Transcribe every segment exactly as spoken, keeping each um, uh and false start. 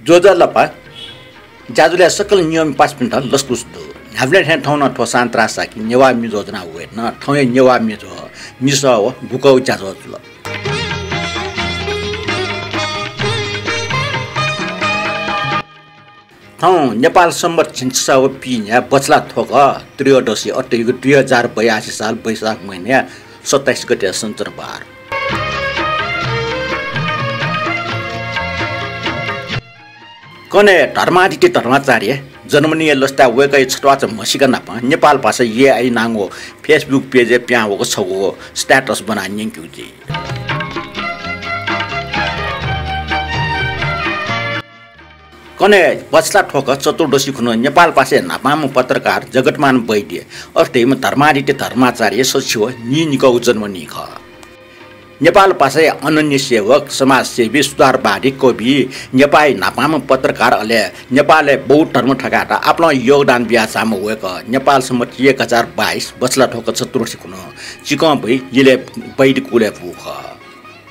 ज्वजलपा, ज्याझ्वलय् सकल नियममि पासापिन्त लसकुस दु। न्ह्याबलें थें थौं नं थ्व सान्त्रा साकी नेवाः म्ये ज्वजनाः वये धुन। थौंया नेवाः म्ये ज्वः निसः व गुकःगु ज्याझ्वः जुल। थौं नेपाल संवत् झिंछसः व पीन्या बछला थ्वकः त्रयोदशी, अथे हे दुई हजार बयासी साल वैशाख महिना सत्ताइस गते सञ्चरबार। कन्हय् धर्मादित्य धर्माचार्य जन्मनिया लसताय् वय्कःया छत्वाःचा म्हसीका नाप नेपाल भाषा यय् यानागु Facebook page-य् पिहां वःगु छगू status ब्वनाः न्यंकेगु जुइ। कन्हय् बछला थ्वकः चतुर्दशी खुन्हु नेपाल भाषाया न्हापांम्ह पत्रकार जगतमान वैद्य, अथे धइम्ह धर्मादित्य धर्माचार्य सछि व नीनिकःगु जन्मनि खः। नेपाल भाषाया अनन्य सेवक, समाजसेवी, सुधारवादी, कवि, नेपाःया न्हापांम्ह पत्रकार, अले नेपालय् बौद्ध धर्म थकायेत आपालं योगदान बियाच्वंम्ह वय्कः नेपाल संवत् एक हजार बाइस बछला थ्वकः चतुर्दशी खुन्हु चिकं भुइ यलय् वैद्य कुलय् बू खः।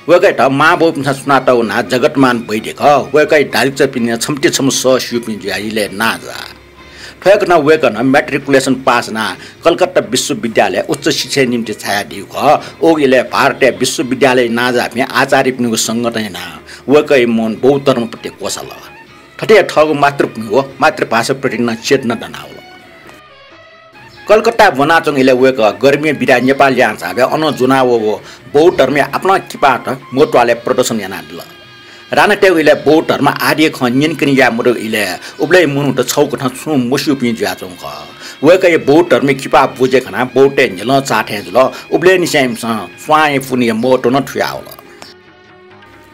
वय्कःयात मांबौपिन्सं सुनातःगु नां जगतमान वैद्य खः। वय्कःया दाजुकिजापिन्सं छम्हसित छम्ह सः स्यूपिं जुयाः यलय् नांजाः। थ्व हे खनाः वय्कलं matriculation पास यानाः कलकत्ता विश्वविद्यालयय् उच्च शिक्षाया निंतिं झायादीगु खः। उगु इलय् भारतया विश्वविद्यालयय् नांजाःपिं आचार्यपिनिगु संगतं यानाः वय्कःया मन बौद्ध धर्मप्रति क्वसाल। थथे हे थःगु मातृभूमि व मातृभाषाप्रति नं चेतना दनावल। कलकत्ताय् ब्वनाच्वंगु इलय् वय्कः गर्मीया बिदाय् नेपाल लिहां झाःबलय् अनं ज्वनावःगु बौद्ध धर्मया आपालं किपाःत मोहद्वारय् प्रदर्शन यानादिल। रानातय्गु इलय् बौद्ध धर्म आदिया खँ न्यनेकने याये मदुगु इलय् उबलय् मनूत छगू कथं छुं मस्यूपिं जुयाच्वंगु खः। वय्कःया बौद्ध धर्मया किपाः बुझे खनाः बौद्धतय् न्ह्यलं चाः थें जुल। उबलय्निसें इमिसं स्वांया पुन्हिया महत्व नं थुयावल।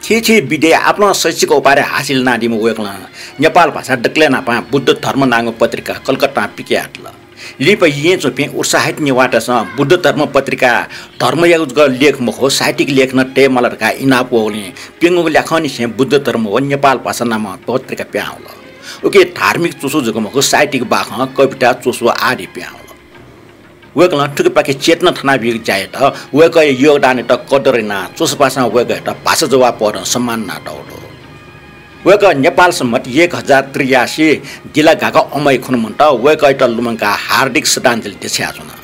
थीथी विद्याय् आपालं शैक्षिक उपाधि हासिल यानादीम्ह वय्कलं नेपाल भाषां दकलय् न्हापां बुद्ध धर्म नांगु पत्रिका कलकत्तां पिकयादिल। लिपा येँय् च्वंपिं उत्साहित नेवाःतय्सं बुद्ध धर्म पत्रिकाय् धर्मयागु जक लेख मखु, साहित्यिक लेख नं तयेमाल धकाः इनाप वःगुलिं प्यंगूगु ल्याखंनिसें बुद्ध धर्म व नेपाल भाषा नामं पत्रिका पिहां वल। उकी धार्मिक च्वसु जक मखु, साहित्यिक बाखं, कविता, च्वसु आदि पिहां वल। वय्कलं थुकिपाखे चेतना थनाबीगु ज्यायात वय्कःया योगदानयात कदर यानाः च्वसुपासां वय्कःयात भाषा जवाः पदं सम्मान यानातःगु दु। वय्कः नेपाल संवत् एक हजार त्रियासी दिला घाका अमय खुन्हु मन्त वय्कःयात लुमंकाः हार्दिक श्रद्धाञ्जलि देछायाच्वना।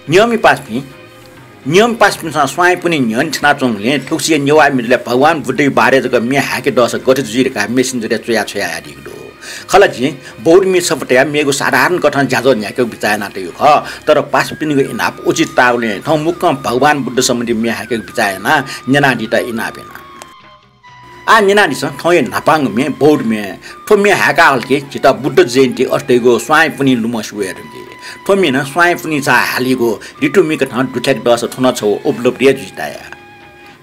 नियममि पासापिं, नियममि पासापिन्सं स्वांया पुन्हि न्ह्यःने थ्यनाच्वंगुलिं थुगुसी नेवाः म्ये ज्वलय् भगवान बुद्धया बारे जक म्ये हाय्के दःसा गथे जुइ धकाः Messenger-य् च्वयाछ्वयाहयादीगु दु। खला जिं बौद्ध म्ये छपु तयाः मेगु साधारण कथं ज्याझ्वः न्ह्याकेगु बिचाः यानातयागु खः, तर पासापिनिगु इनाप उचित ताःगुलिं थौं मुक्कं भगवान बुद्ध सम्बन्धी म्ये हाय्केगु बिचाः यानाः न्यनादीत इनाप याना। आः न्यनादिसँ थौंया न्हापांगु म्ये बौद्ध म्ये। थ्व म्ये हाय्का हल कि झीत बुद्ध जयन्ती अथे धइगु स्वांया पुन्हि लुमंसे वये धुंकी। थ्व म्ये नं स्वांया पुन्हि झाः हालीगु ऋतुमि कथं दुथ्याके दःसा थ्व नं छगू उपलब्धि हे जुइ ताया।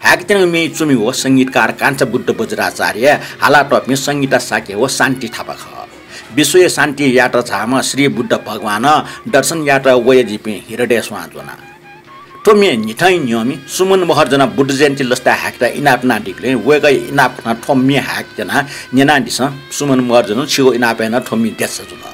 हाय्केत्यनागु म्येइ च्वमि व संगीतकार कान्छा बुद्ध वज्राचार्य, हालातःपिं संगीता शाक्य व शान्ति थापा खः। विश्वया शान्ति यात्रा झाःम्ह श्री बुद्ध भगवानं दर्शन यात्रा वयादीपिं हृदय स्वां ज्वना। थ्व म्ये न्हिथंया न्ह्यःमि सुमन महर्जनं बुद्ध जयन्ती लसताय् हाय्केत इनाप यानादीगुलिं वय्कःया इनाप कथं थ्व म्ये हाय्केत्यनाः न्यनादिसँ। सुमन महर्जनं छिगु इनापय् नं थ्व म्ये देछाय् जुल।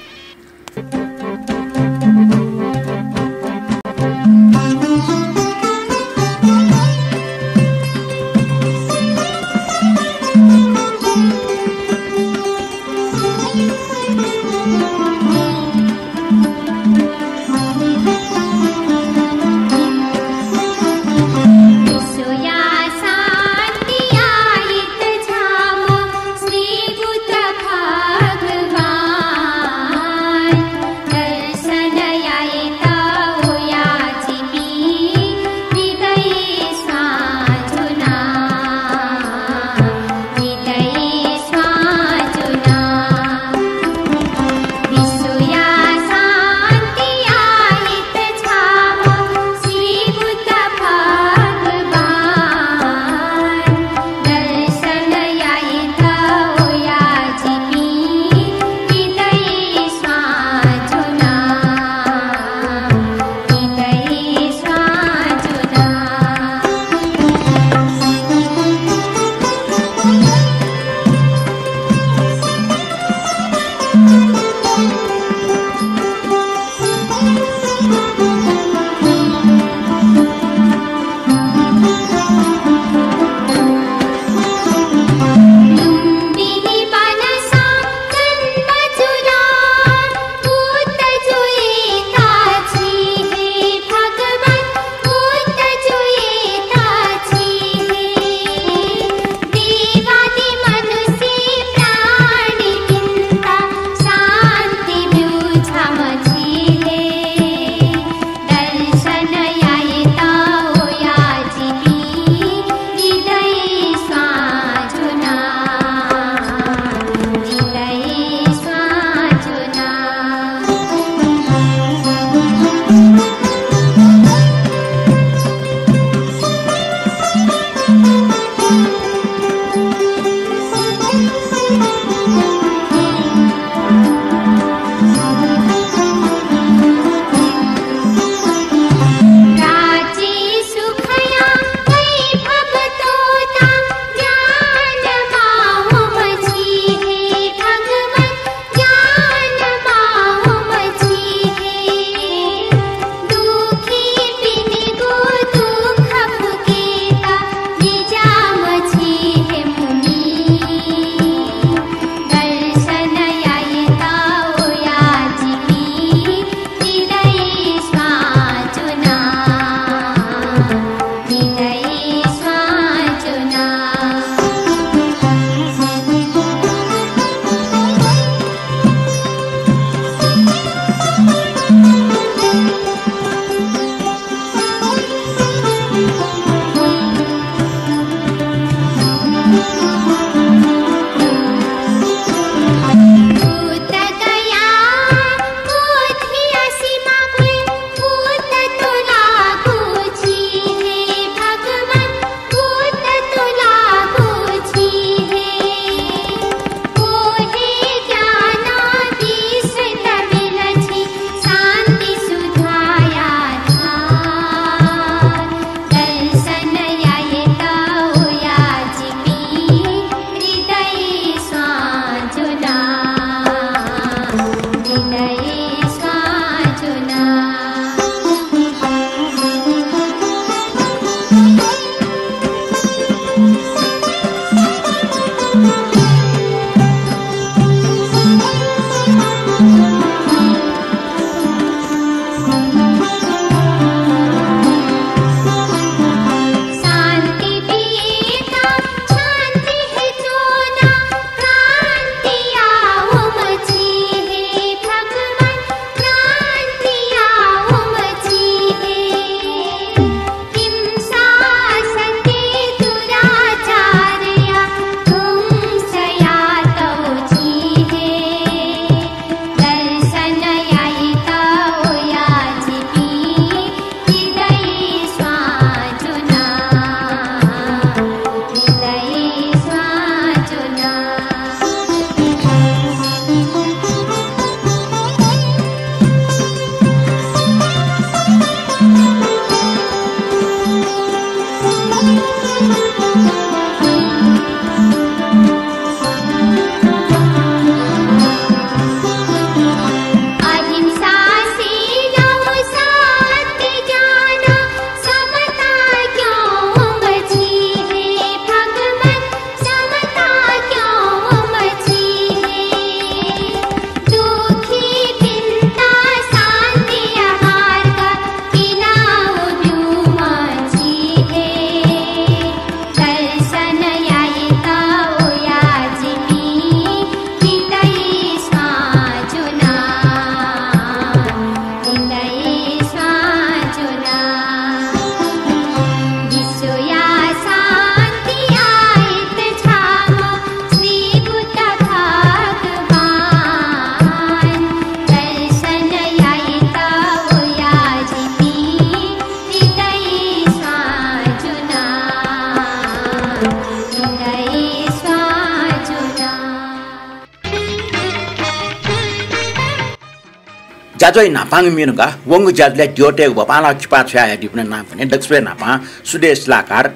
ज्याझ्वः न्हापांगु म्ये धुंकाः वंगु ज्याझ्वलय् द्यःतय्गु भपालं खिपा छ्वयाहयादीपिनि नाम खः नि, दकलय् न्हापां सुदेश लाकार,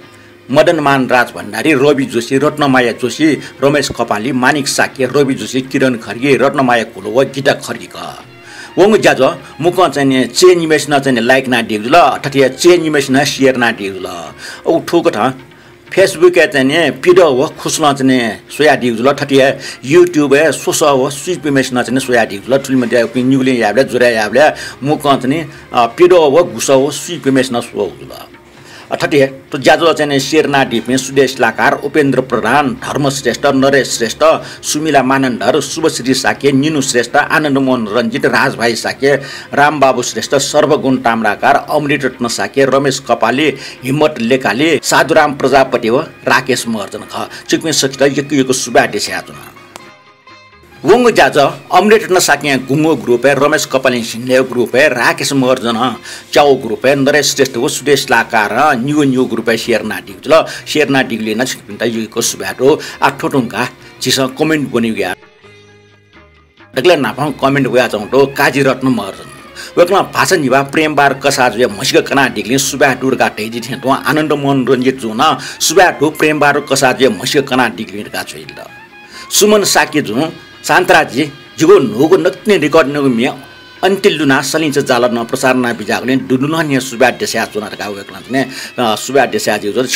मदनमान राजभण्डारी, रवि जोशी, रत्नमाया जोशी, रमेश कपाली, मानिक शाक्य, रवि जोशी, किरण खड्गी, रत्नमाया घुलु व गीता खड्गी खः। वंगु ज्याझ्वः मुक्कं चाहिँ नि चय् निम्हय्सिनं चाहिँ नि like यानादीगु जुल, थथे हे चय् निम्हय्सिनं share यानादीगु जुल। उ थुकथं Facebook-य् चाहिँ नि पिदः व खुसलं चाहिँ नि स्वयादीगु जुल, थथे हे YouTube-य् स्वसः व स्वीपिम्हय्सिनं चाहिँ नि स्वयादीगु जुल। थुलि मध्ये उपिं निगुलिं यायेबलय्, जुरा यायेबलय् मुक्कं चाहिँ नि, अ, पिदः व गुसः व स्वीपिम्हय्सिनं स्वःगु जुल। अ, थथे हे थ्व ज्याझ्वः चाहिँ नि share यानादीपिं सुदेश लाकार, उपेन्द्र प्रधान, धर्म श्रेष्ठ, नरेश श्रेष्ठ, सुमिला मानन्धर, शुभश्री शाक्य, निनु श्रेष्ठ, आनन्दमोहन रञ्जित, राजभाइ शाक्य, रामबाबु श्रेष्ठ, सर्वगुण ताम्राकार, अमृतरत्न शाक्य, रमेश कपाली, हिम्मत लेकाली, साधुराम प्रजापति व राकेश महर्जन खः। छिकपिं सकसित यक्व यक्व सुभाय् देछानाच्वना। वंगु ज्याझ्वः अमृतरत्न शाक्यं गुंगू group-य्, रमेश कपालीं झिंन्हय्गू group-य्, राकेश महर्जनं च्यागू group-य्, नरेश श्रेष्ठ व सुदेश लाकारं निगू निगू group-य् share यानादीगु जुल। Share यानादीगुलिं नं छिकपिन्त यक्व यक्व सुभाय् दु। आः थ्व धुंकाः झीसं comment ब्वनेगु याये। दकलय् न्हापां comment वयाच्वंगु दु काजीरत्न महर्जन। वय्कलं भाषा निभाः प्रेम बहादुर कसाःजुया म्हसीका कनादीगुलिं सुभाय् दु धकाः धयादी थें तुं आनन्दमोहन रञ्जितजुं नं सुभाय् दु प्रेम बहादुर कसाःजुया म्हसीका कनादीगुलिं धकाः च्वयादिल। सुमन शाक्यजुं शान्तराजजी, जिगु न्हूगु नकतिनि record-नीगु म्ये अन्तिल लुनाः सलिंचा जालनं प्रसारण यानाबिज्याःगुलिं दुनुगलंनिसें सुभाय् देछानाच्वना धकाः वय्कलं थन, अ, सुभाय् देछानादीगु जुल।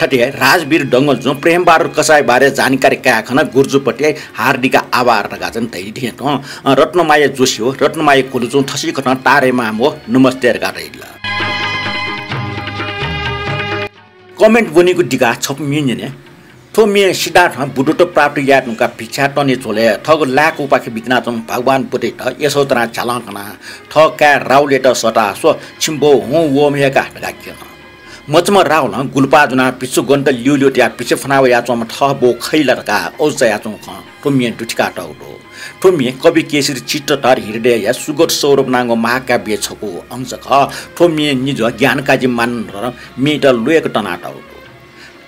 थथे हे राजवीर डंगोलजुं प्रेम बहादुर कसाःया बारे जानकारी काये खन गुर्जुपति हार्दिक आभार धकाः चाहिँ धयादी थें तुं, अ, रत्नमाया जोशी व रत्नमाया घुलुजुं थसिकथं तारे माम व नमस्ते धकाः धयादिल। Comment ब्वनीगु दिकाः छपु म्ये न्यने। थ्व म्ये सिद्धार्थं बुद्धत्व प्राप्त याये धुंकाः भिक्षाटनया झ्वलय् थःगु लाय्कूपाखे बितिनाच्वंम्ह भगवान बुद्धयात यशोधरां झ्यालं कनाः थः काय् राहुलयात सःताः स्व, छिमि बौ हुँ वःम्ह हे का धकाः क्यन। मचाम्ह राहुलं गुलुपाः ज्वनाः भिक्षुगणत ल्यूल्यू तयाः भिक्षा फ्वना वयाच्वंम्ह थः बौ खइ ला धकाः अजू चायाच्वंगु खँ थ्व म्यें दुथिकातःगु दु। थ्व म्ये कवि केशरी चित्तधर हृदयया सुगत सौरभ नांगु महाकाव्यया छगू अंश खः। थ्व म्यें निझ्वः ज्ञानकाजी मानन्धरं म्येयात ल्वय्क तनातःगु दु।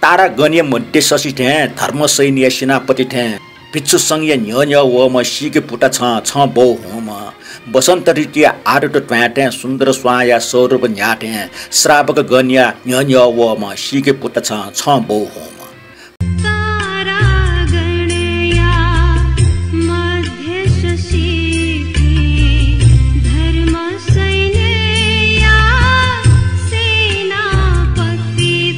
तारागणया मध्ये शशि थें, धर्मसैन्यया सेनापति थें, भिक्षु संघया न्ह्यः न्ह्यः वःम्ह सीके पुता छं, छं बौ हुंम्ह, वसन्त ऋतुया आरुद्ध ध्वाँय् थें, सुन्दर स्वांया सौरभ न्ह्याः थें, श्रावकगणया न्ह्यः न्ह्यः वःम्ह सीके पुता छं, छं बौ हुंम्ह। तारागणया मध्ये शशि थें, धर्मसैन्यया सेनापति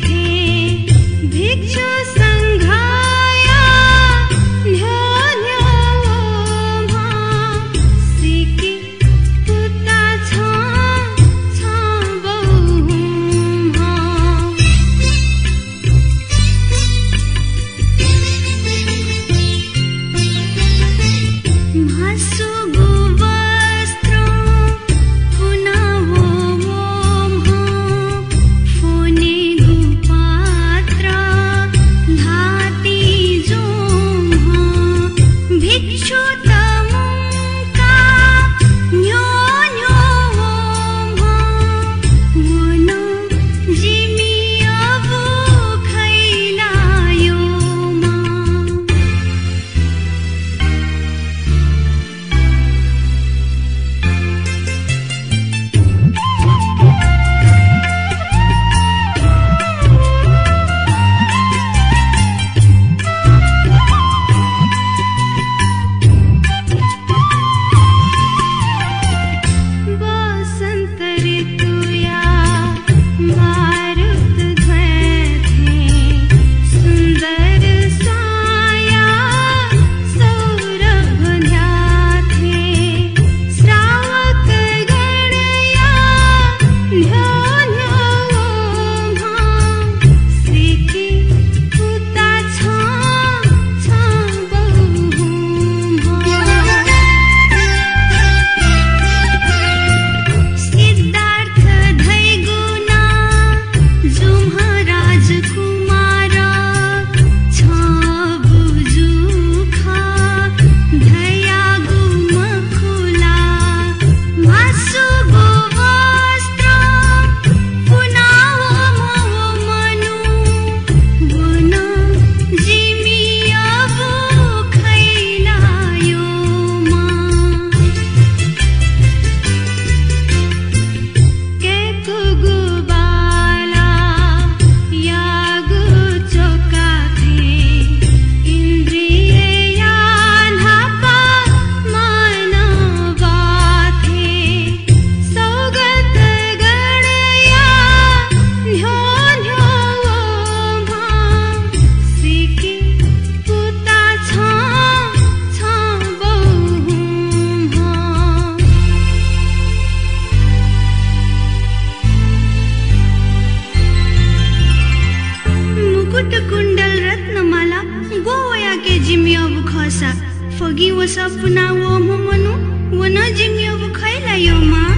कुटकुण्डल रत्नमाला ग्वः वयाके जिमियागु खःसा, फगिं वसः पुना वःम्ह मनू व नं जिमियागु खइ ला यःमां?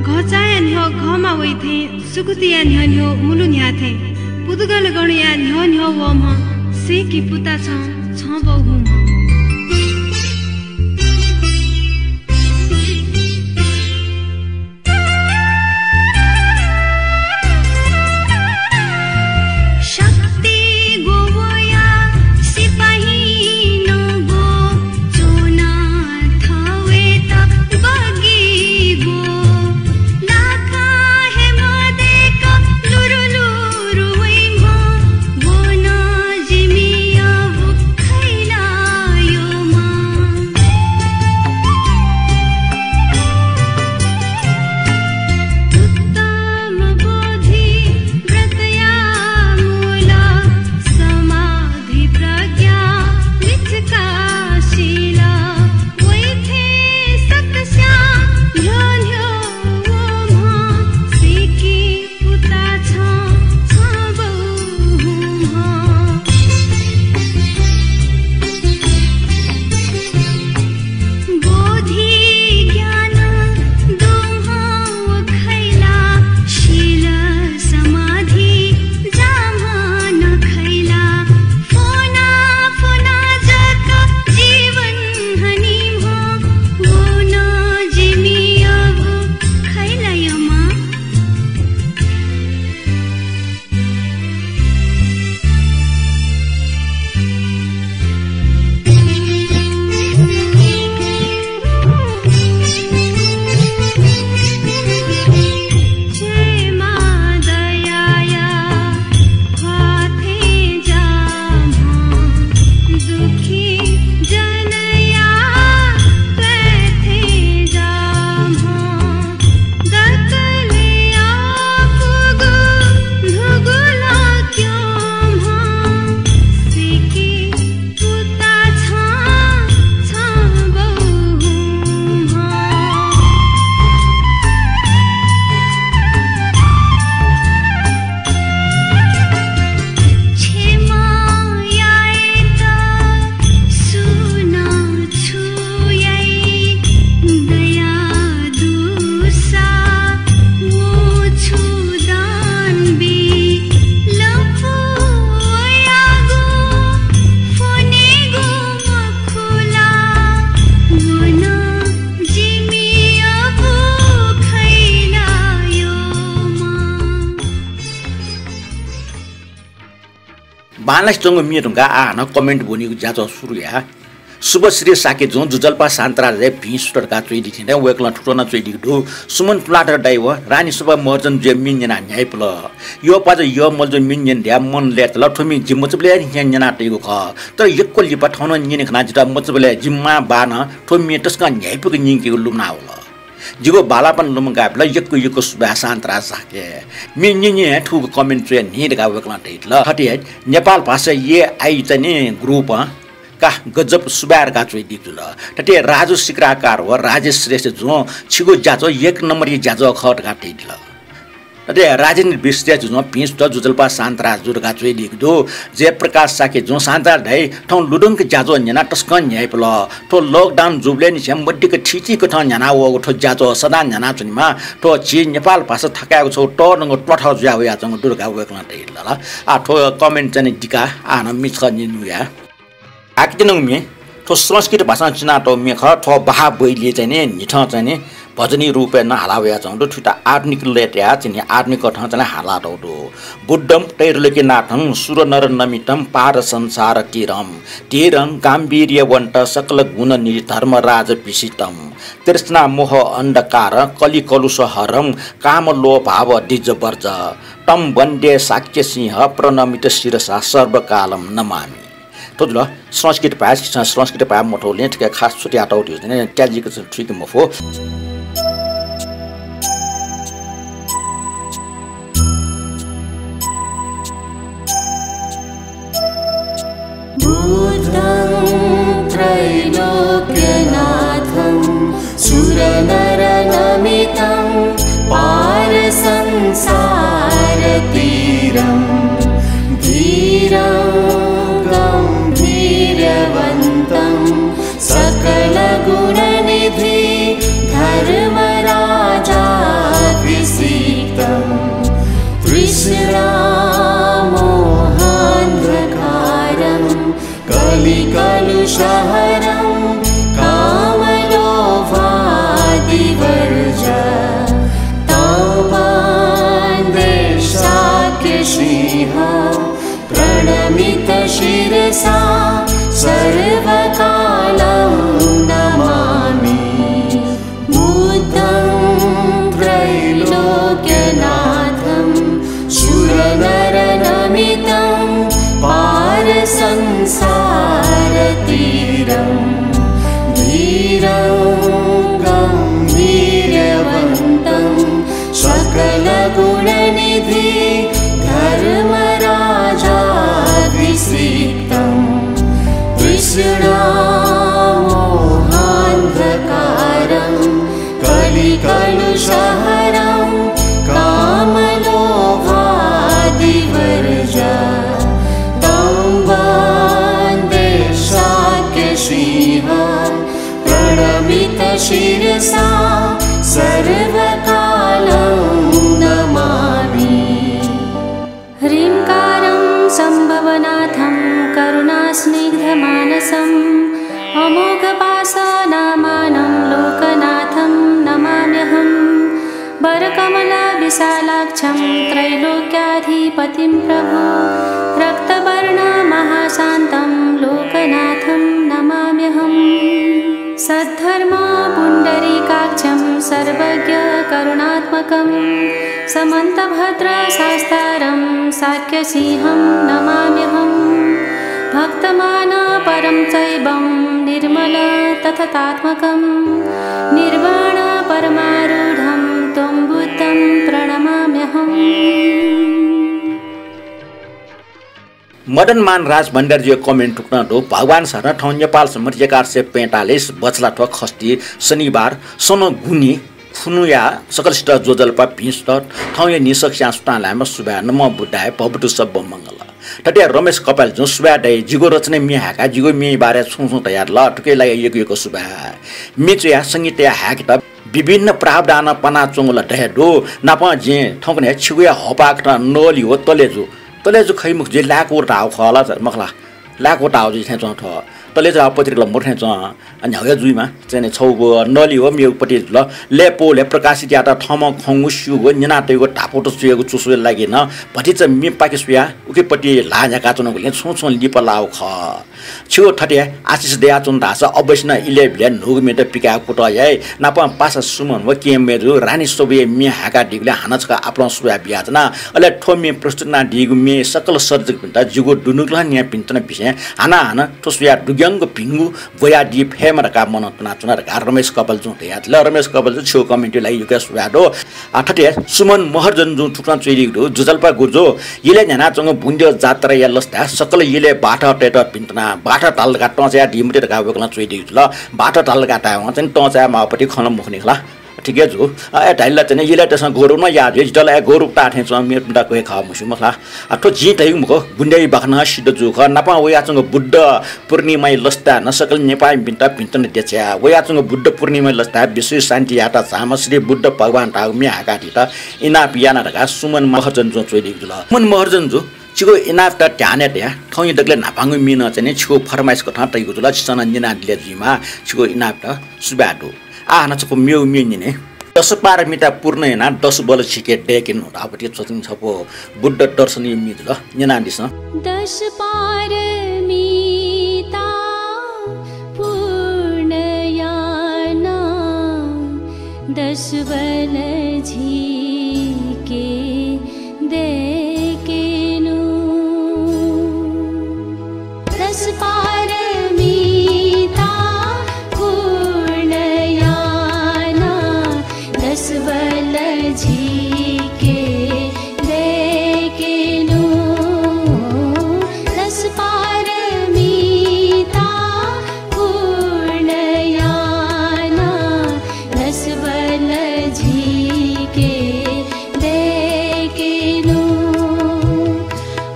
घःचाःया न्ह्यः घःमा वइ थें, सुकुतिया न्ह्यः न्ह्यः मुलु न्ह्याः थें, पुदुगल गणया न्ह्यः न्ह्यः वःम्ह सीकी पुता छं छं बौ हुम्ह। शक्ति ग्वः वया सिपाही नं ग्वः, च्वना थवेत बगी ग्वः। लाखा हे मदय्क लुरु लुरु वइम्ह, व नं जिमियागु खइ ला यःमां। उत्तम बोधि व्रतया मूल, समाधि प्रज्ञा लिच्छिका शील। वइ थें सकस्यां न्ह्यः न्ह्यः वःम्ह, सीकी पुता छं छं बौ हुम्ह। बोधि ज्ञान दुम्ह व खइ ला, शील समाधि जाम्ह नं खइ ला। फ्वना फ्वना जक जीवन हनीम्ह, व नं जिमियागु खइ ला यःमां। बांलासे च्वंगु म्ये धुंकाः आः हानं comment ब्वनीगु ज्याझ्वः सुरु याये। शुभश्री शाक्यजुं जुजल्पा शान्तराजया भिं सुत धकाः च्वयादीथें वय्कलं थुकथं च्वयादीगु दु। सुमन तुलाधर दाइ व रानीशोभा महर्जन जुया म्ये न्यनाः न्ह्याइपुल। यःपाजु यःमल्जु म्ये न्यने धयाः मन लय्ताल। थ्व म्ये जि मचाबलय् निसें न्यनातयागु खः। तर यक्व लिपा थौं नं न्यने खनाः जितः मचाबलय् जि मां बाः नं थ्व म्ये तसकं न्ह्याइपुक न्यंकेगु लुमना वल। जिगु बांलापन लुमंकाः बिल, यक्व यक्व सुभाय् शान्तराज शाक्य। म्ये न्यने हे थुगु comment च्वया न्हि धकाः वय्कलं धयादिल। थथे हे नेपाल भाषा AI चाहिँ नि group-ं का गजब सुभाय् धकाः च्वयादीगु जुल। थथे राजु सिक्राकार व राजेश श्रेष्ठ जुं छिगु ज्याझ्वः एक नम्बरया ज्याझ्वः खः धकाः धयादिल। अथे राजेन्द्र विश्रेष्ठ जुं भिं सुत जुजल्पा शान्तराज जु धकाः च्वयादीगु दु। जयप्रकाश शाक्य जुं शान्तराज दाइ, थौं लुधंक ज्याझ्वः न्यनाः तसकं न्ह्याइपुल। थ्व lockdown जूबलय् निसें मदिक्क थीथी कथं न्ह्यानावःगु थ्व ज्याझ्वः सदां न्ह्यानाच्वनेमा। थ्व झी नेपाल भाषा थाकाय्गु छगू तःधंगु त्वाथः जुया वयाच्वंगु दु धकाः वय्कलं धयादिल। आः थ्व comment चाहिँ नि दिकाः आः नं म्ये छकः न्यनेगु याये। आः कि नं म्ये, थ्व संस्कृत भाषां चिनातःगु म्ये खः। थ्व बहाः बैलीइ चाहिँ नि न्हिथं चाहिँ नि भजनी रूपय् नं हाला वयाच्वंगु दु। थुइत आधुनिक लय् तयाः चाहिँ नि आधुनिक कथं चाहिँ नि हालातःगु दु। बुद्धं त्रैलोक्यनाथं सुरनरनमितं पारसंसारतीरं। धीरं गाम्भीर्यवन्तं सकलगुणनिधि धर्मराजभीष्टितं। तृष्णामोहान्धकारकलिकलुषहरं कामलोभादिज्वरं। तं वन्दे शाक्यसिंहं प्रणमितशिरसा सर्वकालं नमामि। थ्व जुल संस्कृत भाय्, संस्कृत भाय् मथूगुलिं थुकी खास छुट्यातःगु धइगु चाहिँ नि त्याजिक चाहिँ थुइके मफु। बुद्धं त्रैलोक्यनाथं सुरनरनमितं पारसंसारतीरं। शिरसा सर्वकालं नमामि। बुद्धं त्रैलोक्यनाथं सुरनरनमितं पारसंसारतीरं धीरं गम्भीरवन्तं सकलगुणनिधि धर्मराजाभिषिक्तं तृष्णामोहान्धकारं कलिकलुषहरं कामलोभादिवर्ज तं वन्दे शाक्यसिंहं प्रणमितशिरसा सर्वकालं नमामि। ह्रीङ्कारं सम्भवनाथं करुणास्निग्धमानसम् अमोघपाशनामानं लोकनाथं नमाम्यहम्। वरकमलविशालाक्षं त्रैलोक्याधिपतिं प्रभु रक्तवर्णमहाशान्तं लोकनाथं नमाम्यहम्। सद्धर्मपुण्डरीकाक्षं सर्वज्ञकरुणात्मकं समन्तभद्रशास्तारं शाक्यसिंहं नमाम्यहम्। भक्तमानपरं चैवं निर्मलतथतात्मकं निर्वाणपरमारूढं त्वं बुद्धं प्रणमाम्यहम्। मदन मान राज भण्डारीजुया comment थुकथं दु। भगवान शरण थौं नेपाल सम्बत एघार सय पैंतालिस बछलाथ्व खष्ठी शनिबार सनं गुन्हि खुन्हुया सकलसित ज्वजलपा भिं सुथ। थौंया न्हिसक्स्यां सुथां ल्हायेमा सुभाय्। नमो बुद्धाय। भवतु सब्ब मंगल। थथे रमेश कपालजुं सुभाय् दइ। जिगु रचनाय् म्ये हाय्काः जिगु म्येया बारे छुं छुं धयादिल। थुकिया लागि यक्व यक्व सुभाय्। म्ये च्वयाः संगीत तयाः हाय्केत विभिन्न प्रावधानं पनाच्वंगु ला धयादु। नापं जिं थौंकन्हय् छिगुया हःपाः कथं नली व तलेजु, तलेजु खइ मखु, जि लाय्कूगु धाःगु खः ला, मखु ला, लाय्कूगु धाःगु जि थें च्वं थ्व। तलेजु धाःगु पत्रिका ला मरु थें च्वं। अ, न्ह्यागु हे जुइमा, चाहिँ नि छगू नली व मेगु पति जुल। लय् पौ लय् प्रकाशित यात थःम्हं खंगु, स्यूगु, न्यनातयागु धापौत च्वयेगु चुसुया लागि नं भतिचा म्ये पाके स्वयाः उकिपति ल्हाः न्ह्याकाच्वनागुलिं छुं छुं लिपा लाःगु खः। छिगु थथे आशिष दयाच्वन धाःसा अवश्य नं इलय् बिलय् न्हूगु म्येत पिकाये कुतः याइ। नापं पासा सुमन व केहेँ मय्जु रानी स्वबुया म्ये हाय्कादीगुलिं हानं छकः आपालं सुभाय् बियाच्वना। अले थ्व म्ये प्रस्तुत यानादीगु म्ये सकल सर्जकपिन्त जिगु दुनुगलं न्ह्यःने भिंतुना बिसें हानं हानं थ्व स्वयाः दुग्यंक भिंगु ब्वयादी फयेमा धकाः मनं तुनाच्वना धकाः रमेश कपालजुं धयादिल। रमेश कपालजु, छिगु comment-या लागि यक्व सुभाय् दु। आ, थथे सुमन महर्जनजुं थुकथं च्वयादीगु दु। ज्वजलपा गुरुजु, इलय् न्ह्यानाच्वंगु बुन्देउ जात्राया लसताय् सकल इलय् बाथः तयेत भिंतुना, बाथः धाल धकाः तं चायादी मते धकाः वय्कलं च्वयादीगु जुल। बाथः धाल धकाः धायेवं चाहिँ तं चाये माःगु पति खँ ला मखुनि खला। ठीक हे जू। अ, अय् धाइला चाहिँ इलय् तय्सं गौरव नं याः जुइ, जितः ला अय् गौरव ताः थें च्वं, मेपिन्त क्वय् खः मस्यू मखु ला। अ, थ्व जिं धइगु मखु, बुन्देउ बाखं नं सिद्ध जूगु खः। नापं वयाच्वंगु बुद्ध पूर्णिमाया लसताय् नं सकल नेपाःमिपिन्त भिंतुना देछाया। वयाच्वंगु बुद्ध पूर्णिमाया लसताय् विश्व शान्ति यात्रा झाःम्ह श्री बुद्ध भगवान धाःगु म्ये हाय्कादीत इनाप याना धकाः सुमन महर्जनजुं च्वयादीगु जुल। सुमन महर्जनजु, छिगु इनापयात ध्यानय् तयाः थौंया दकलय् न्हापांगु म्ये नं चाहिँ नि छिगु फरमाइश कथं तइगु जुल। छिसं नं न्यनादिले जुइमा, छिगु इनापयात सुभाय् दु। आः हानं छकू मेगु म्ये न्यने। दश पारमिता पूर्ण यानाः दश बल झीके दय्केनु धाःगु पति च्वंगु छपु बुद्ध दर्शनया म्ये जुल। न्यनादिसँ। दश पारमिता पूर्ण यानाः दश बल झीके दय्केनु। दश पारमिता पूर्ण यानाः दश बल झीके दय्केनु। दश पारमिता पूर्ण यानाः दश बल झीके दय्केनु।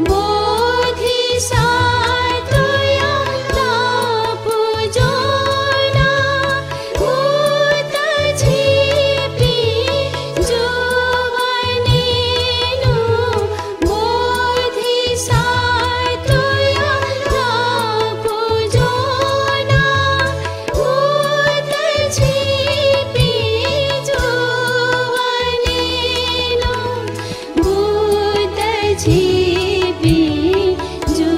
बोधिसत्वया तपु ज्वनाः मुक्त झीपिं जुवनेनु। बोधिसत्वया तपु ज्वनाः मुक्त झीपिं जुवनेनु। मुक्त झीपिं जु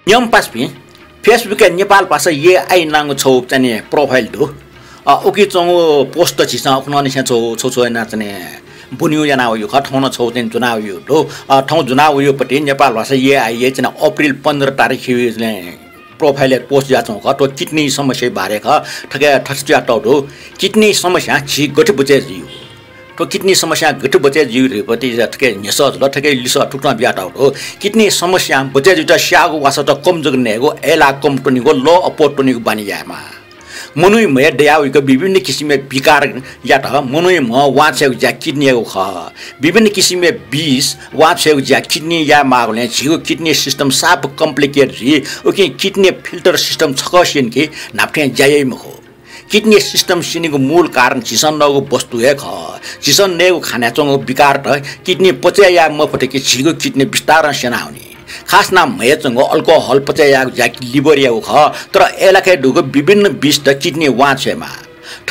न्यंपासापिं, Facebook-य् नेपाल भाषा AI नांगु छगू चाहिँ नि profile दु। अ, उकी च्वंगु post त झीसं उखुन्हु निसें छगू, छगू, छगू याना चाहिँ नि ब्वनेगु याना वइगु खः, थौं नं छगू चाहिँ नि ज्वना वइगु दु। अ, थौं ज्वना वइगु पति नेपाल भाषा AI-या चाहिँ नि अप्रिल पन्ध्र तारिख हे चाहिँ नि profile-य् post जुयाच्वंगु खः। थ्व kidney समस्या बारे खः, थथे थथे च्वयातःगु दु। Kidney समस्यां झी गथे बचय् जुइ? थ्व kidney समस्यां गथे बचय् जुइ धइगु पति थथे न्ह्यसः जुल, थथे लिसः थुकथं बियातःगु दु। Kidney समस्यां बचय् जुइत स्याःगु वासःत कम जक नयेगु, अय्‌लाः कम त्वनेगु, लः अप्वः त्वनेगु बानी यायेमाः। मनूया म्ह दयावइक विभिन्न किसिमया विकारयात मनूया म्ह वांछ्वयेगु ज्या kidney-यागु खः। विभिन्न किसिमया विष वांछ्वयेगु ज्या kidney यायेमाःगुलिं झीगु kidney system साप complicate जुइ। उकिं kidney filter system छकः स्यनी कि न्हापा थें ज्या याइ मखु। Kidney system स्यनीगु मूल कारण झीसं नःगु वस्तु हे खः। झीसं नयेगु खानय् च्वंगु विकारत kidney पचय् याये मफुत कि झीगु kidney बिस्तारं स्यनावनी। खास यानाः म्हय् च्वंगु alcohol पचय् यायेगु ज्या liver-यागु खः, तर अय्‌लाखय् दुगु विभिन्न विषत kidney वांछ्वयेमाः।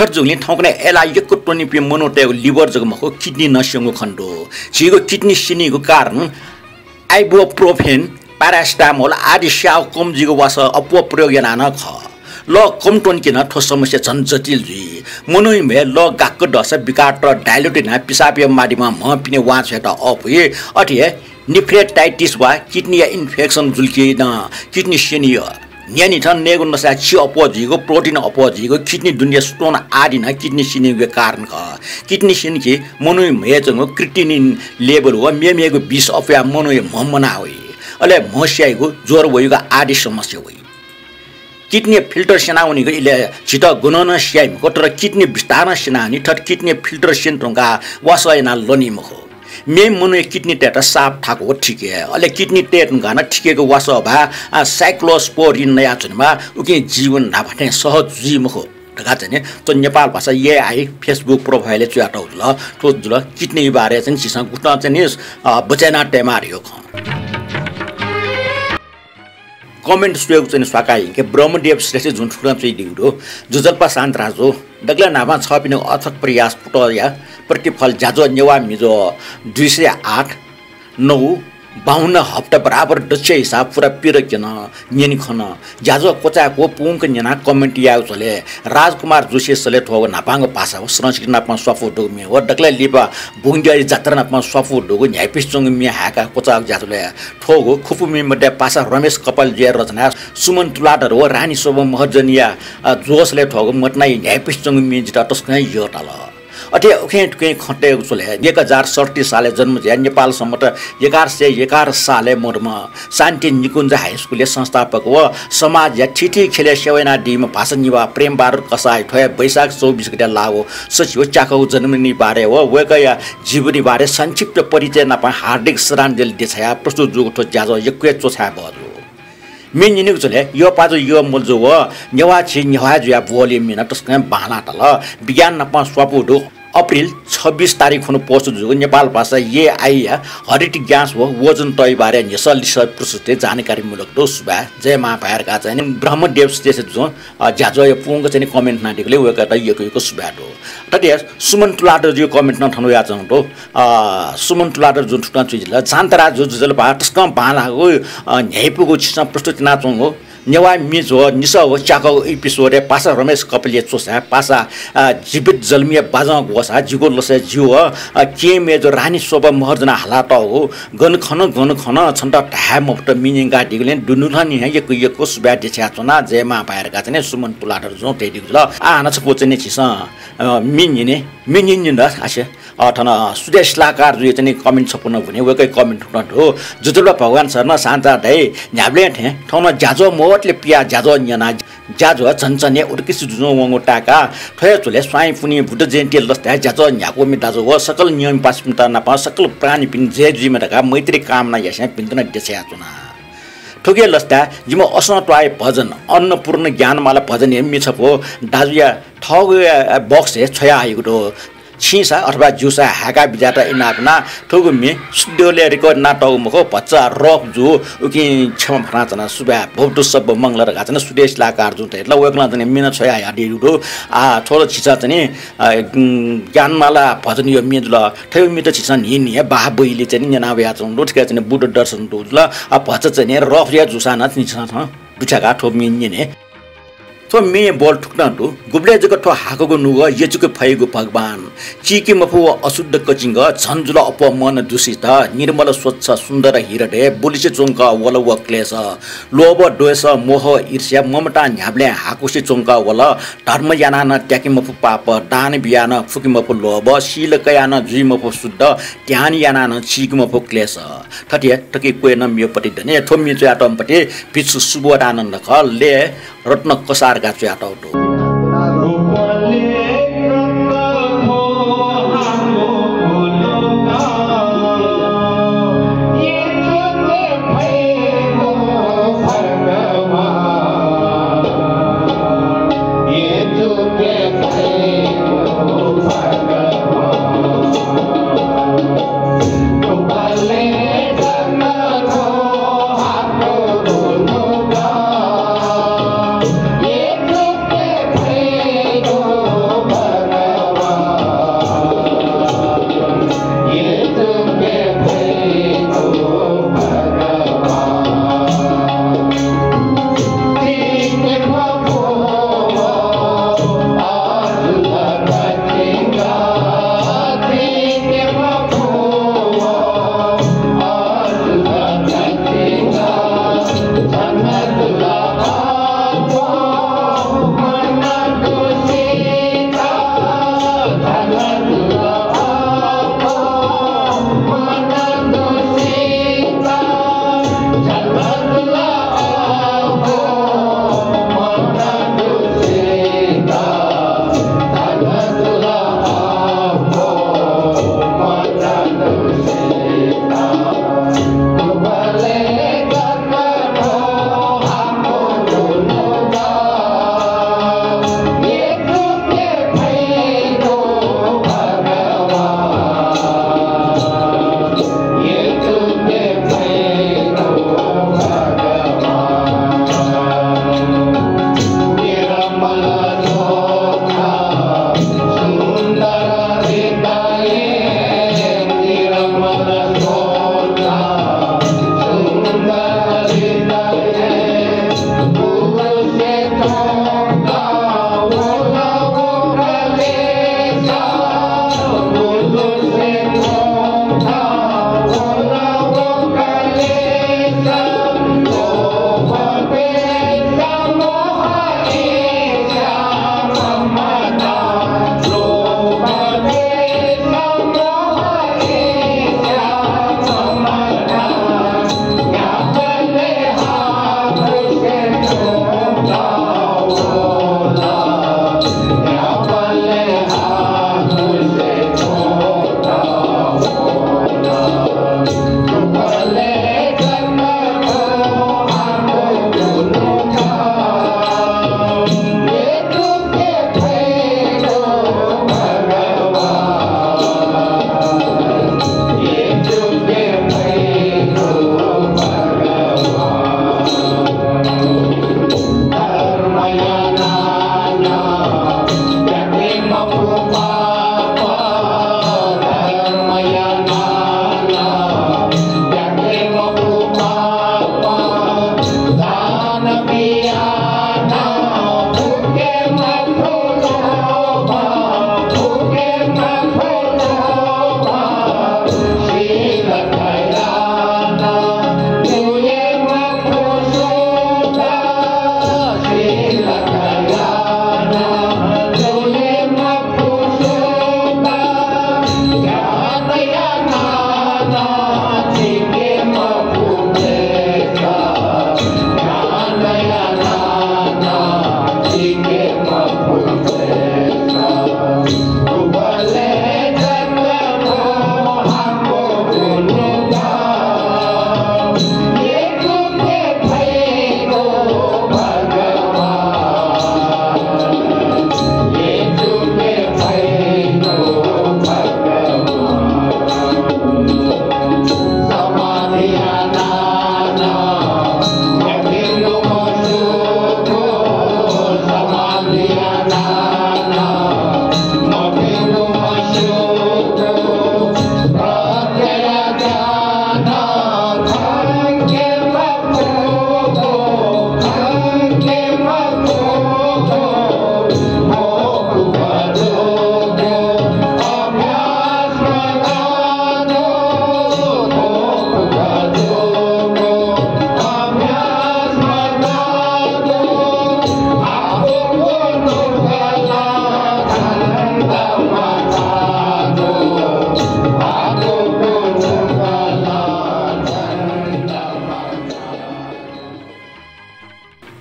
थथे जूगुलिं थौंकन्हय् अय्‌लाः यक्व त्वनीपिं मनूतय्‌गु liver जक मखु, kidney नं स्यंगु खने दु। झीगु kidney स्यनीगु कारण ibuprofen, paracetamol आदि स्याः कम जुइगु वासः अप्वः प्रयोग यानाः नं खः। लः कम त्वनी कि नं थ्व समस्या झन जटिल जुइ। मनूया म्हय् लः गाक्क दःसा विकारत dilute यानाः पिसाबया माध्यमं म्ह पिने वांछ्वयेत अःपुइ। अथे हे nephritis वा kidney-या infection जुल कि नं kidney स्यनी यः। न्हियान्हिथं नयेगु नसाय् छि अप्वः जुइगु, protein अप्वः जुइगु, kidney दुने stone आदि नं kidney स्यनीगु कारण खः। Kidney स्यनी कि मनूया म्हय् च्वंगु creatinine level व मेमेगु विष अप्वयाः मनूया म्ह मना वइ। अले म्ह स्याइगु, ज्वर वइगु आदि समस्या वइ। Kidney filter स्यनावनीगु इलय् झीत गनं नं स्याइ मखु, तर kidney बिस्तारं स्यनावनी। थथे kidney filter स्यने धुंकाः वासः यानाः लनी मखु। मेम्ह मनूया kidney तयेत साप थाकु व थिके, अले kidney तये धुंकाः नं थिकेगु वासः भाः, आ, cyclosporine नयाच्वनेमाः, उकिं जीवन न्हापा थें सहज जुइ मखु धकाः चाहिँ नि थ्व नेपाल भाषा AI Facebook profile-य् च्वयातःगु जुल। थ्व जुल kidney बारे चाहिँ झीसं गुकथं चाहिँ नि, अ, बचय् याना तयेमाः धइगु खँ। Comment स्वयेगु चाहिँ नि स्वाकाः यंके ब्रह्मदेव श्रेष्ठ जुं थुकथं च्वयादीगु दु। ज्वजलपा शान्तराजु, दकलय् न्हापां छःपिनिगु अथक प्रयास कुतःया प्रतिफल ज्याझ्वः नेवाः म्हिगः दुई सय आठ, नौ, बाहुन हप्ता बराबर दक्ष हिसाब पुरा पिरक्यन न्यने खन। ज्याझ्वः क्वचाय्‌क्व पूवंक न्यनाः comment यायेगु झ्वलय् राजकुमार जोशीया सलय् थ्वःगु न्हापांगु भाषा व संस्कृति नाप स्वापू दुगु म्ये व दकलय् लिपा बुंगद्यःया जात्रा नाप स्वापू दुगु न्ह्याइपुसे च्वंगु म्ये हाय्‌काः क्वचाःगु ज्याझ्वलय् थ्वःगु खुपु म्ये मध्ये पासा रमेश कपालजुया रचनाया सुमन तुलाधर व रानी शोभा महर्जनया, अ, जोसलय् थ्वःगु मदनाया न्ह्याइपुसे च्वंगु म्ये जितः तसकं यःताल। अथे उखें थुखें खँ तयेगु झ्वलय् एक हजार सडतिस सालय् जन्म जुयाः नेपाल सम्बत एघार सय एघार सालय् मदुम्ह शान्ति निकुञ्ज high school-या संस्थापक व समाजया थीथी ख्यलय् सेवा यानादीम्ह भाषा निभाः प्रेमबहादुर कसाःया थ्व हे वैशाख चौबिस गते लाःगु सछि व च्याकःगु जन्मदिन बारे व वय्‌कःया जीवनी बारे संक्षिप्त परिचय नाप हार्दिक श्रद्धाञ्जली देछायाः प्रस्तुत जूगु थ्व ज्याझ्वः यक्व हे च्वछाये बहःजू। म्ये न्यनेगु झ्वलय् यःपाजु यःमल्जु व नेवाः छि नेवाः जुयाः ब्वःले म्ये नं तसकं बांलाः ताल। विज्ञान नाप स्वापू दु। अप्रिल छब्बिस तारिख खुन्हु post जूगु नेपाल भाषा AI-या हरित ग्यास व ओजन तःया बारे न्ह्यसः लिसः प्रस्तुतिइ जानकारीमूलक दु। सुभाय्, जय मांभाय् धकाः चाहिँ नि ब्रह्मदेव श्रेष्ठ जुं, अ, ज्याझ्वःया पूवंक चाहिँ नि comment यानादीगुलिं वय्‌कःयात यक्व यक्व सुभाय् दु। थथे सुमन तुलाधरजुया comment नं थन वयाच्वंगु दु। अ, सुमन तुलाधरजुं थुकथं च्वयादिल, शान्तराजु ज्वजलपा, तसकं बांलाःगु, अ, न्ह्याइपुगु छिसं प्रस्तुत यानाच्वंगु नेवाः म्ये व निसः व च्याकःगु episode-य् पासा रमेश कपालया च्वछाय् पासा, अ, जीवित जलमिया बाजं ग्वसाः जिगु लसय् जि व, अ, केहेँ मय्‌जु रानी शोभा महर्जनं हालातःगु गन खन गन खन छन्त धाये मफुत म्ये न्यंकादीगुलिं दुनुगलंनिसें यक्व यक्व सुभाय् देछायाच्वना। जय मांभाय् धकाः चाहिँ नि सुमन तुलाधरजुं धयादीगु जुल। आः हानं छपु चाहिँ नि झीसं, अ, म्ये न्यने, म्ये न्यने न्यने आसे। अ, थन सुदेश शिलाकारजुया चाहिँ नि comment छपु नं ब्वने, वय्‌कःया comment थुकथं दु। ज्वजलपा भगवान शरण शान्ता दाइ, न्ह्याबलें थें थौं नं ज्याझ्वः मवतले पियाः ज्याझ्वः न्यना, ज्याझ्वः झन झन हे उत्कृष्ट जुजुं वंगु ताय्‌काः थ्व हे झ्वलय् स्वांया पुन्हिया बुद्ध जयन्ती लसताय् ज्याझ्वः न्ह्याक्वःमि दाजु व सकल नियमपासेपिन्त नाप सकल प्राणीपिनि जय जुइमा धकाः मैत्री कामना यासें भिंतुना देछायाच्वना। थुकिया लसताय् जिमिगु असं त्वाःया भजन, अन्नपूर्ण ज्ञानमाला भजनया म्ये छपु दाजुया थःगु, अ, box-य् छ्वयाहयागु दु। छिंसा अथवा ज्यूसा हाय्‌का बिज्यात इनाप ना थुगु म्ये शुद्ध ले record ना तःगु मखु, भचा rough जू, उकिं क्षमा फ्वनाच्वना, सुभाय्, भवतु सब्ब मंगल धकाः च्वना, सुदेश लाकार जुं थें ला वय्‌कलं च्वने म्ये नं छ्वया हयादीगु दु। आ, थ्व ला झीसं च्वने, अ, उम्, ज्ञानमाला भजनया म्ये जुल। थ्व म्ये त झीसं न्हि न्हि बाहा बइले च्वने न्यना वयाच्वंगु दु। थुकिया च्वने बुद्ध दर्शन दु जुल। आ, भचा च्वने rough या जूसा नं झीसं थन दुथ्याकाः थ्व म्ये न्यने। थ्व म्ये बोल थुकथं दु, गुबलय् जक थ्व हाकःगु नुगः यचुके फइगु भगवान। चीके मफु व अशुद्ध कचिंगः, झन जुल अप्वः मन दूषित, निर्मल स्वच्छ सुन्दर हृदय, बुलिसे च्वंक वल व क्लेश। लोभ, द्वेष, मोह, ईर्ष्या, ममता न्ह्याबलें हाकुसे च्वंक वल। धर्म यानाः नं त्याके मफु पाप, दान बियाः नं फुके मफु लोभ, शील कयाः नं जुइ मफु शुद्ध, ध्यान यानाः नं चीके मफु क्लेश। थथे थकी क्वय् नं म्ये पति दने। थ्व म्ये च्वयातःम्ह पति भिक्षु सुबोधानन्द खः। ले रत्न कसार का च्वयातःगु दु।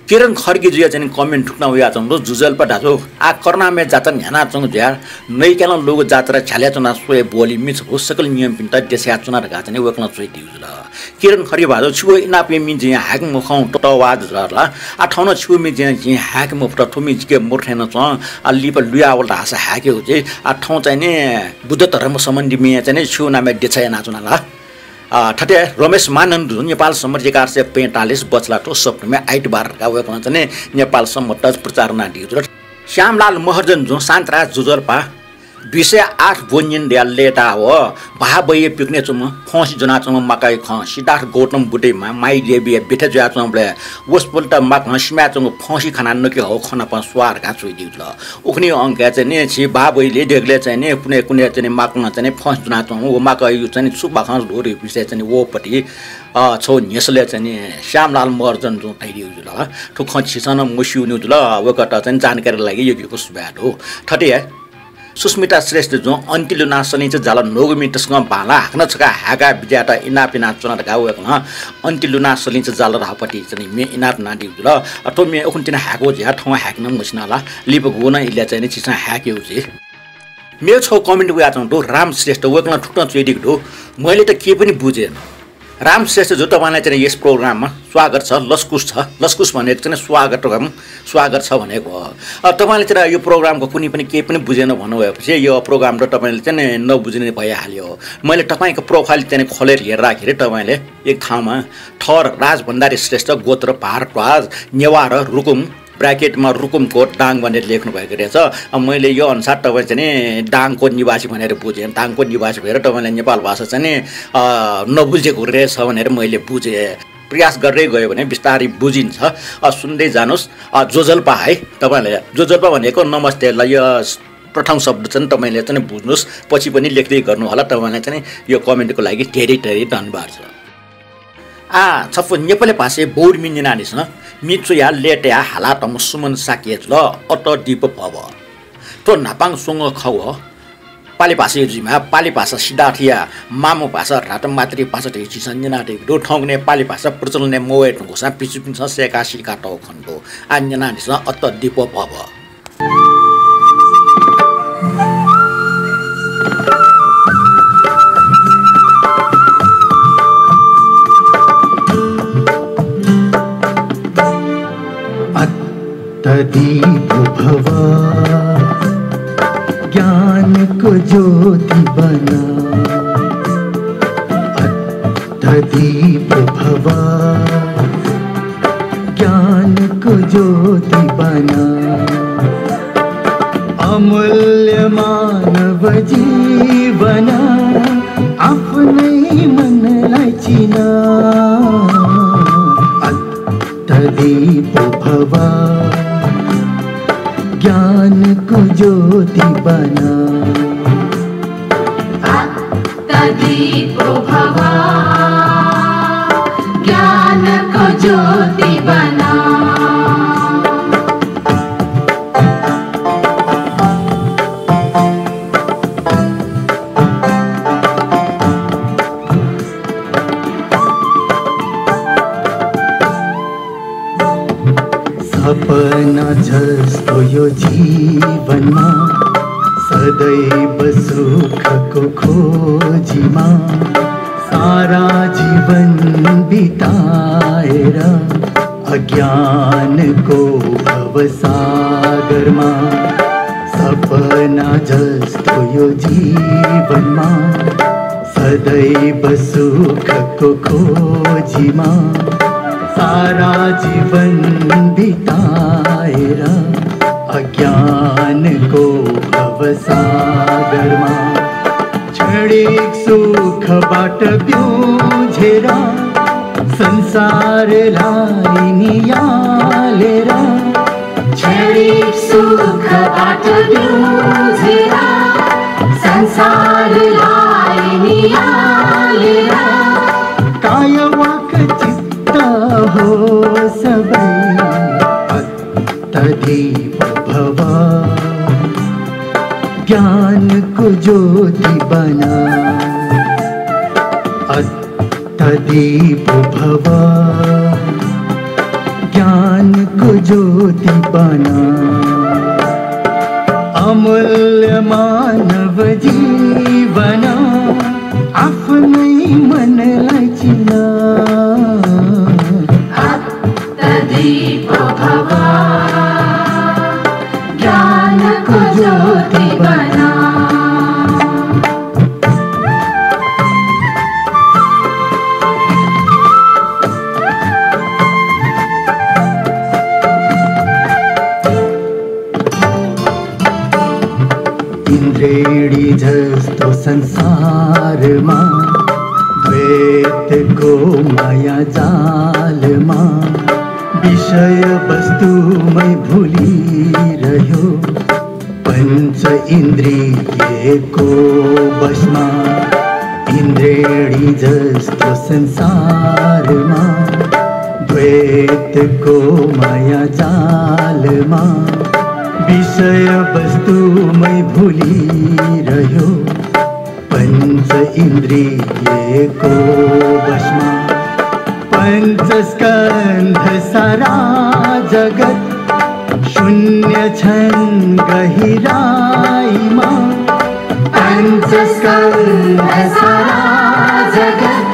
किरण खड्गीजुया चाहिँ नि comment थुकथं वयाच्वंगु दु, जुजल्पा दाजु, आः करुणामय जात्रा न्ह्यानाच्वंगु जुयाः नैकालं लुगु जात्रा झ्यालय् च्वनाः स्वये ब्वःलिं मिछापु सकल नियमपिन्त देछायाच्वना धकाः चाहिँ नि वय्कलं च्वयादीगु जुल। किरण खड्गी भाजु, छिगु इनापया म्ये जिं हाय्के मखं तवाः जुल ला। आः थौं नं छिगु म्ये जिं, जिं हाय्के मफुत, थ्व म्ये जिके मरु थें नं च्वं। आः लिपा लुयावल धाःसा हाय्केगु जुइ। आः थौं चाहिँ नि बुद्ध धर्म सम्बन्धी म्ये चाहिँ नि छिगु नामय् देछा यानाच्वना ला। अ, थथे रमेश मानन्धु, नेपाल सम्बत एघार सय पैंतालिस बछलाथ्व सप्तमी आइतबार धकाः वय्कलं चाहिँ नि नेपाल सम्बत प्रचार यानादीगु जुल। श्यामलाल महर्जनजुं शान्तराज जुजल्पा दुई सय आठ ब्व न्यने दयाः लय्ताः व बहाः बहःया पिकने च्वंम्ह फँसि ज्वनाच्वंम्ह माकाया खँ, सिद्धार्थ गौतम बुद्धया मां माया देवीया ब्यथा जुयाच्वंबलय् वसपोलत माकं सिमाय् च्वंगु फँसि खनाः नके हःगु खँ नाप स्वाः धकाः च्वयादीगु जुल। उखुन्हु अंकय् चाहिँ नि झी बहाः बहःया देगलय् चाहिँ नि कुने कुने चाहिँ नि माकं चाहिँ नि फँसि ज्वनाच्वंगु व माकाया चाहिँ नि छु बाखं ल्वःल्वः विषय चाहिँ नि वःपति, अ, छगू न्ह्यसलय् चाहिँ नि श्यामलाल महर्जनजुं धयादीगु जुल ला। थ्व खँ झीसं नं मस्यूनिगु जुल, वय्कःयात चाहिँ नि जानकारीया लागि यक्व यक्व सुभाय् दु। थथे हे सुस्मिता श्रेष्ठजुं अन्ति लुनाः सलिंचा जाल न्हूगु म्ये तसकं बांलाः, हाकनं छकः हाय्काः बिज्यायेत इनाप यानाच्वना धकाः वय्कलं अन्ति लुनाः सलिंचा जाल धाःपति चाहिँ नि म्ये इनाप यानादीगु जुल। अ, थ्व म्ये उखुन्हु तिनि हाय्कूगु जुयाः थौं हाय्के नं मछिना ला, लिपा गुगुं इलय् चाहिँ नि झीसं हाय्केगु जुइ। मेगु छगू comment वयाच्वंगु दु, राम श्रेष्ठ, वय्कलं थुकथं च्वयादीगु दु, मैले त केही पनि बुझेन। राम श्रेष्ठजु, तपाईंलाई चाहिँ नि यस program मा स्वागत छ, लसकुस छ। लसकुस भनेको चाहिँ नि स्वागत, स्वागत छ भनेको हो। अ, तपाईंले चाहिँ नि यो program को कुनै पनि केही पनि बुझेन भन्नुभएपछि यो program त तपाईंले चाहिँ नि नबुझ्ने भइहाल्यो। मैले तपाईंको profile चाहिँ नि खोलेर हेर्दाखेरि तपाईंले एक ठाउँमा थर राजभण्डारी श्रेष्ठ, गोत्र भारद्वाज, नेवार रुकुम, bracket मा रुकुमको दाङ भनेर लेख्नुभएको रहेछ। अ, मैले यो अनुसार तपाईं चाहिँ नि दाङको निवासी भनेर बुझेँ। दाङको निवासी भएर तपाईंलाई नेपाल भाषा चाहिँ नि, अ, नबुझेको रहेछ भनेर मैले बुझेँ। प्रयास गर्दै गयो भने बिस्तारै बुझिन्छ। अ, सुन्दै जानुस्। अ, ज्वजलपा है, तपाईंलाई ज्वजलपा भनेको नमस्ते ल, यो प्रथम शब्द चाहिँ नि तपाईंले चाहिँ नि बुझ्नुस्, पछि पनि लेख्दै गर्नु होला। तपाईंलाई चाहिँ नि यो comment को लागि धेरै धेरै धन्यवाद छ। आः छपु नेपाली भाषाया बौद्ध म्ये न्यनादिसँ। म्ये च्वयाः लय्तायाः हालातःम्ह सुमन शाक्य जुल, अत्तदीपो भव। थ्व न्हापां स्वंगः खः। पालि भाषाया जुइमाः, पालि भाषा सिद्धार्थया मामु भाषा, धात्थें मातृभाषा धइगु झीसं न्यनादीगु दु। थौंकन्हय् पालि भाषा प्रचलनय् मवये धुंकूसां भिक्षुपिन्सं सय्काः सीका तःगु खने दु। आः न्यनादिसँ, अत्तदीपो भव। अत्तदीपो भव, ज्ञानको ज्योति बन। अत्तदीपो भव, ज्ञानको ज्योति बन। अमूल्य मानव जीवन आफ्नै मनलाई चिन। अत्तदीपो भव, ज्ञानको ज्योति बन। अत्तदीपो भव, ज्ञानको ज्योति बन। सपना जस्तो यो जीवनमा सदैव सुखको खोजीमा सारा जीवन बिताएर अज्ञानको भवसागरमा सपना जस्तो यो जीवनमा सदैव सुखको खोजीमा सारा जीवन बिताएर अज्ञानको भवसागरमा क्षणिक सुखबाट ब्यूझेर संसारलाई नियालेर क्षणिक सुखबाट ब्यूझेर संसारलाई नियालेर काय वाक् चित्त हो सबै अत्तदीपो भव, ज्ञानको ज्योति बन। अत्तदीपो भव, ज्ञानको ज्योति बन, अमूल्य मानव जीवन आफ्नै मनलाई चिन। आत्मदीप भव, ज्ञानको ज्योति बन। इन्द्रेणी जस्तो संसारमा द्वैतको माया जालमा विषय वस्तुमै भुलिरह्यो। पञ्च इन्द्रियको वशमा इन्द्रेणी जस्तो संसारमा द्वैतको माया जालमा विषय वस्तुमै भुलिरह्यो। पञ्च इन्द्रियको वशमा पञ्चस्कन्ध सारा जगत शून्य छन् गहिराइमा। पञ्चस्कन्ध सारा जगत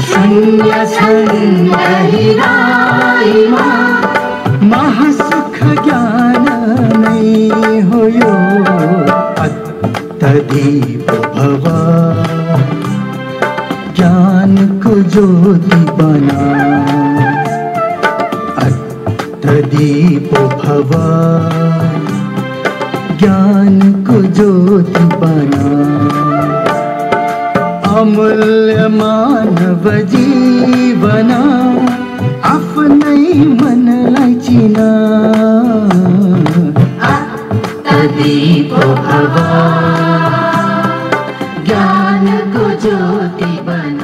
शून्य छन् गहिराइमा। महासुख ज्ञान नै हो यो। अत्तदीप भव, ज्ञानको ज्योति बन। अत्तदीप भव, ज्ञानको ज्योति बन। अमूल्य मानव जीवन आफ्नै मनलाई चिन। अत्तदीप भव, ज्ञानको ज्योति बन।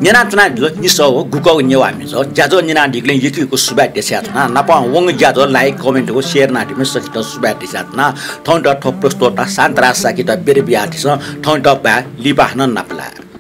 न्यनाच्वनादिल निसः व गुकःगु नेवाः म्हिसः ज्याझ्वः न्यनादीगुलिं यक्व यक्व सुभाय् देछानाच्वना। नापं वंगु ज्याझ्वः like, comment व share यानादीपिं सकसितं सुभाय् देछानाच्वना। थौंयात थ्व प्रस्तोता शान्तराज शाक्ययात बिदा बियादिसँ। थौंयात बाय्, लिपा हानं नापलाये।